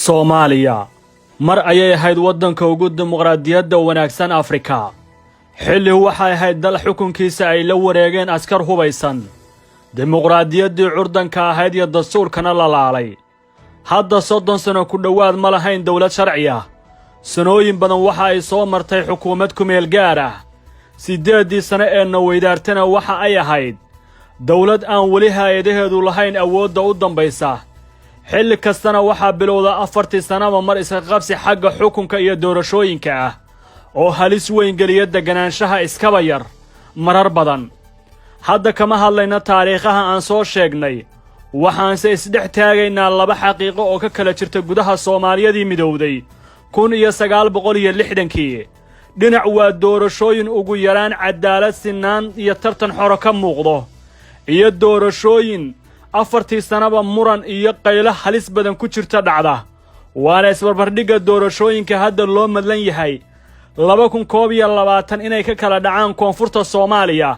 Soomaaliya mar ayay ahayd waddanka ugu dimuqraadiyadda wanaagsan Afrika. Xilli waxay ahayd dal xukunkiisa ay la wareegeen askar hubaysan, dimuqraadiyaddii curdanka ahayd iyo dastuurkana la laalay. Hadda 30 sano ku dhowaad ma lahayn dowlad sharci ah. Sanooyin badan waxa ay soo martay xukuumad kumeel gaar ah. 8-dii sano ee na weydaartana waxa ay ahayd dowlad aan weli hay-adaheedu lahayn awoodda u dambaysa. Xilli kastana waxaa bilowda 4-tii sannaba mar iska qabsi xagga xukunka iyo doorashooyinka ah oo halis weyn geliya degganaanshaha iskaba yar marar badan. Hadda kama hadlayna taariikhaha aan soo sheegnay, waxaanse isdhex taagaynaa laba xaqiiqo oo ka kala jirta gudaha Soomaaliyadii midowday 1960-kii. Dhinac waa doorashooyin ugu yaraan caddaalad, sinaan iyo tartan xoro ka muuqdo, iyo doorashooyin 4-tii sannaba muran iyo qaylo halis badan ku jirta dhacda. Waana isbarbardhigga doorashooyinka hadda loo madlan yahay 2021 inay ka kala dhacaan koonfurta Soomaaliya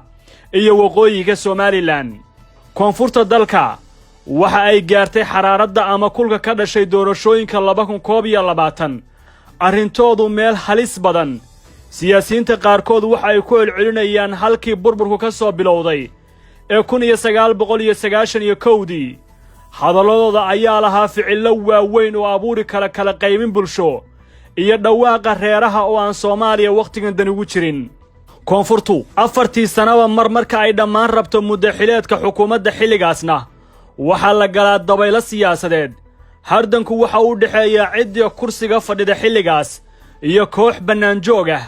iyo waqooyiga Somaliland. Koonfurta dalka waxa ay gaartay xaraaradda ama kulka ka dhashay doorashooyinka 2021 arrintoodu meel halis badan. Siyaasiyiinta qaarkood waxa ay ku celcelinayaan halkii burburku ka soo bilowday ee 1991-dii. Hadalladooda ayaa lahaa ficillo waaweyn oo abuuri kara kala qaybin bulsho iyo dhawaaqa reeraha oo aan Soomaaliya wakhtigan dan ugu jirin. Koonfurtu 4-tii sannaba mar marka ay dhammaan rabto muddo xileedka xukuumadda xilligaasna waxaa la galaa dabaylo siyaasadeed. Hardanku waxa uu dhexeeyaa ciddii kursiga fadhida xilligaas iyo koox bannaanjoog ah.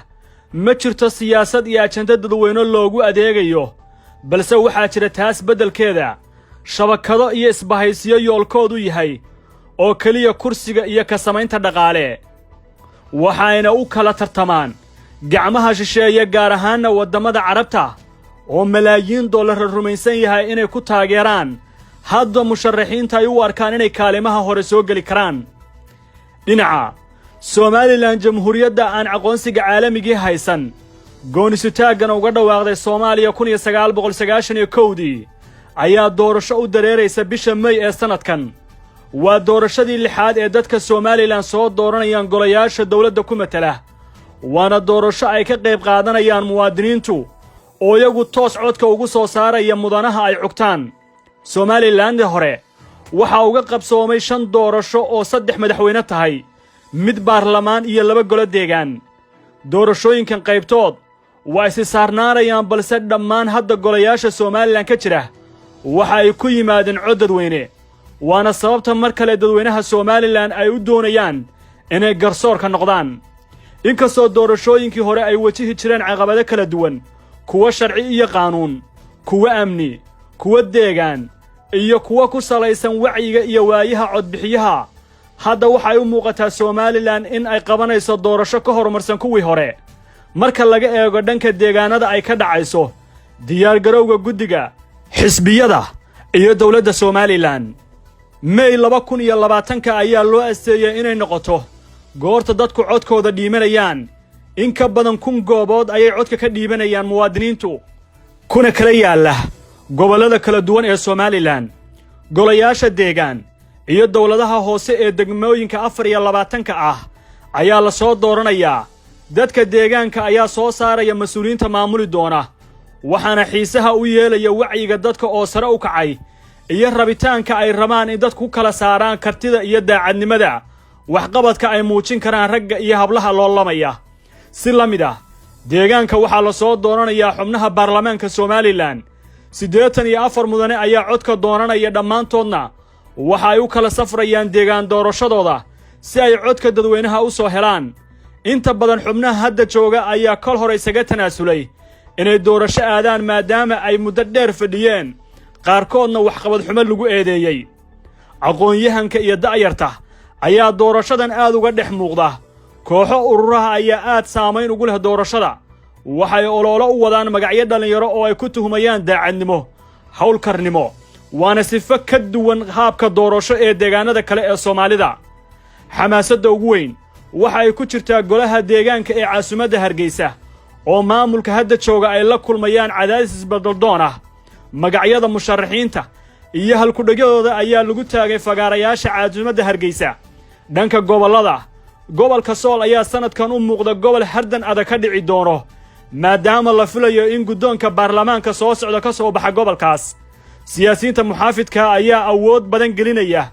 Ma jirto siyaasad iyo ajanda dadweyne loogu adeegayo, balse waxaa jira taas beddelkeeda shabakado iyo isbahaysiyo yoolkoodu yahay oo keliya kursiga iyo ka samaynta dhaqaale. Waxayna u kala tartamaan gacmaha shisheeye, gaar ahaanna waddamada Carabta oo malaayiin dollarra rumaysan yahay inay ku taageeraan hadda musharaxiinta ay u arkaan inay kaalimaha hore soo geli karaan. Dhinaca Somaliland, jamhuuriyadda aan aqoonsiga caalamigii haysan, goonisutaaggana uga dhawaaqday Soomaaliya 1991-dii, ayaa doorasho u dareeraysa bisha Mey ee sannadkan. Waa doorashadii lixaad ee dadka Somaliland soo dooranayaan golayaasha dowladda ku matala, waana doorasho ay ka qayb qaadanayaan muwaadiniintu oo iyagu toos codka ugu soo saaraya mudanaha ay cugtaan. Somaliland hore waxaa uga qabsoomay shan doorasho oo saddex madaxweyne tahay, mid baarlamaan iyo laba golo deegaan. Doorashooyinkan qaybtood waa isi saarnaanayaan, balse dhammaan hadda golayaasha Somaliland ka jira waxa ay ku yimaadeen cod dadweyne. Waana sababta mar kale dadweynaha Somaliland ay u doonayaan inay garsoorka noqdaan. Inkastoo doorashooyinkii hore ay wajihi jireen caqabado kala duwan, kuwo sharci iyo qaanuun, kuwo amni, kuwo deegaan iyo kuwo ku salaysan wacyiga iyo waayaha codbixiyaha, hadda waxay u muuqataa Somaliland in ay qabanayso doorasho ka horumarsan kuwii hore marka laga eego dhanka deegaanada ay ka dhacayso, diyaargarowga guddiga, xisbiyada iyo dowladda Somaliland. Mey 2020-ka ayaa loo asteeyey inay noqoto goorta dadku codkooda dhiibanayaan. In ka badan 1000 goobood ayay codka ka dhiibanayaan muwaadiniintu, kuna kala yaalla gobollada kala duwan ee Somaliland. Golayaasha deegaan iyo dowladaha hoose ee degmooyinka 24-ka ah ayaa la soo dooranayaa. Dadka deegaanka ayaa soo saaraya mas-uuliyiinta maamuli doona, waxaana xiisaha u yeelaya wacyiga dadka oo sare u kacay iyo rabitaanka ay rabaan in dadku ku kala saaraan kartida iyo daacadnimada waxqabadka ay muujin karaan ragga iyo hablaha loolamaya. Si la mid ah deegaanka waxaa la soo dooranayaa xubnaha baarlamaanka Somaliland. 84 mudane ayaa codka doonanaya. Dhammaantoodna waxa ay u kala safrayaan deegaan doorashadooda si ay codka dadweynaha u soo helaan. Inta badan xubnaha hadda jooga ayaa kol hore isaga tanaasulay inay doorasho aadaan, maadaama ay muddo dheer fadhiyeen, qaarkoodna waxqabad xumo lagu eedeeyey. Aqoon-yahanka iyo da'yarta ayaa doorashadan aad uga dhex muuqda. Kooxo ururaha ayaa aad saamayn ugu leh doorashada. Waxay oloolo u wadaan magacyo dhallinyaro oo ay ku tuhumayaan daacadnimo, howlkarnimo, waana sifo ka duwan haabka doorasho ee deegaanada kale ee Soomaalida. Xamaasadda ugu weyn waxa ay ku jirtaa golaha deegaanka ee caasimadda Hargeysa oo maamulka hadda jooga ay la kulmayaan cadaadis isbeddeldoon ah. Magacyada musharaxiinta iyo halkudhegyadooda ayaa lagu taagay fagaarayaasha caasimadda Hargeysa. Dhanka gobollada, gobolka Sool ayaa sannadkan u muuqda gobol hardan adag ka dhici doono, maadaama la filayo in guddoonka baarlamaanka soo socda ka soo baxa gobolkaas. Siyaasiyiinta muxaafidka ayaa awood badan gelinaya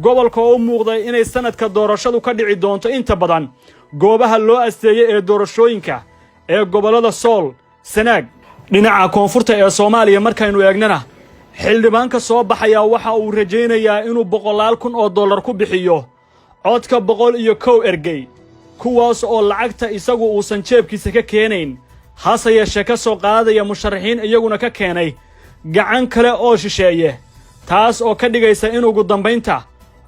gobolka oo u muuqda inay sannadka doorashadu ka dhici doonto inta badan goobaha loo asteeyey ee doorashooyinka ee gobollada Sool, Sanaag. Dhinaca koonfurta ee Soomaaliya markaynu eegnana, xildhibaanka soo baxayaa waxa uu rajaynayaa inuu boqolaal kun oo dollar ku bixiyo codka 101 ergey, kuwaas oo lacagta isagu uusan jeebkiisa ka keenayn, hase yeeshee ka soo qaadaya musharaxiin iyaguna ka keenay gacan kale oo shisheeye, taas oo ka dhigaysa in ugu dambaynta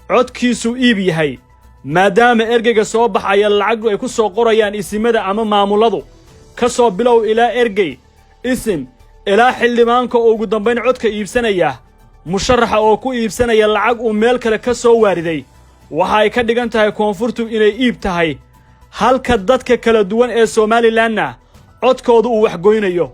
codkiisu iib yahay, maadaama ergeyga soo baxaya lacagdu ay ku soo qorayaan isimada ama maamulladu. Ka soo bilow ilaa ergey, isim, ilaa xildhibaanka oo ugu dambayn codka iibsanaya musharaxa oo ku iibsanaya lacag uu meel kale ka soo waariday, waxa ay ka dhigan tahay koonfurtu inay iib tahay, halka dadka kala duwan ee Somalilandna codkoodu uu waxgoynayo.